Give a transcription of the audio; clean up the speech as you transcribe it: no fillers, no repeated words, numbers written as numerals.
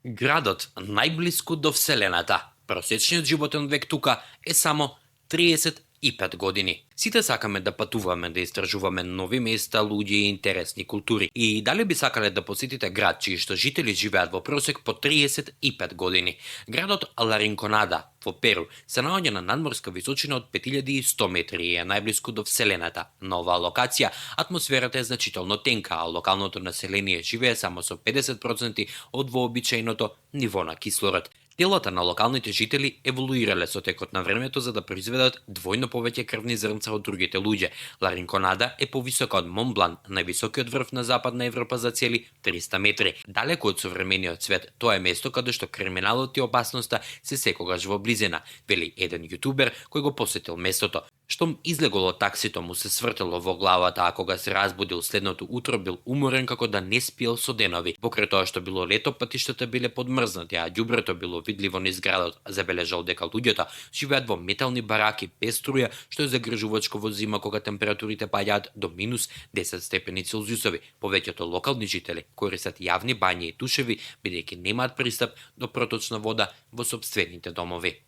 Градот најблиску до Вселената. Просечниот животен век тука е само 35 години. Сите сакаме да патуваме, да истражуваме нови места, луѓе и интересни култури. И дали би сакале да посетите град чии што жители живеат во просек по 35 години? Градот Ларинконада во Перу се наоѓа на надморска височина од 5100 метри и е најблиску до Вселената. На оваа локација атмосферата е значително тенка, а локалното население живее само со 50% од вообичаеното ниво на кислород. Телата на локалните жители еволуирале со текот на времето за да произведат двојно повеќе крвни зрнца од другите луѓе. Ларинконада е повисока од Монблан, највисокиот врв на Западна Европа за цели 300 метри. Далеку од современиот свет, тоа е место каде што криминалот и опасноста се секогаш во близина, вели еден јутубер кој го посетил местото. Штом излеголо таксито му се свртело во главата, а кога се разбудил следното утро бил уморен како да не спиел со денови. Покрај тоа што било лето, патиштата биле подмрзнати, а ѓубрето било видливо низ градот. Забележал дека луѓето живеат во метални бараки без струја, што е загрижувачко во зима кога температурите паѓаат до минус 10 степени Целзиусови. Повеќето локални жители користат јавни бањи и тушеви, бидејќи немаат пристап до проточна вода во сопствените домови.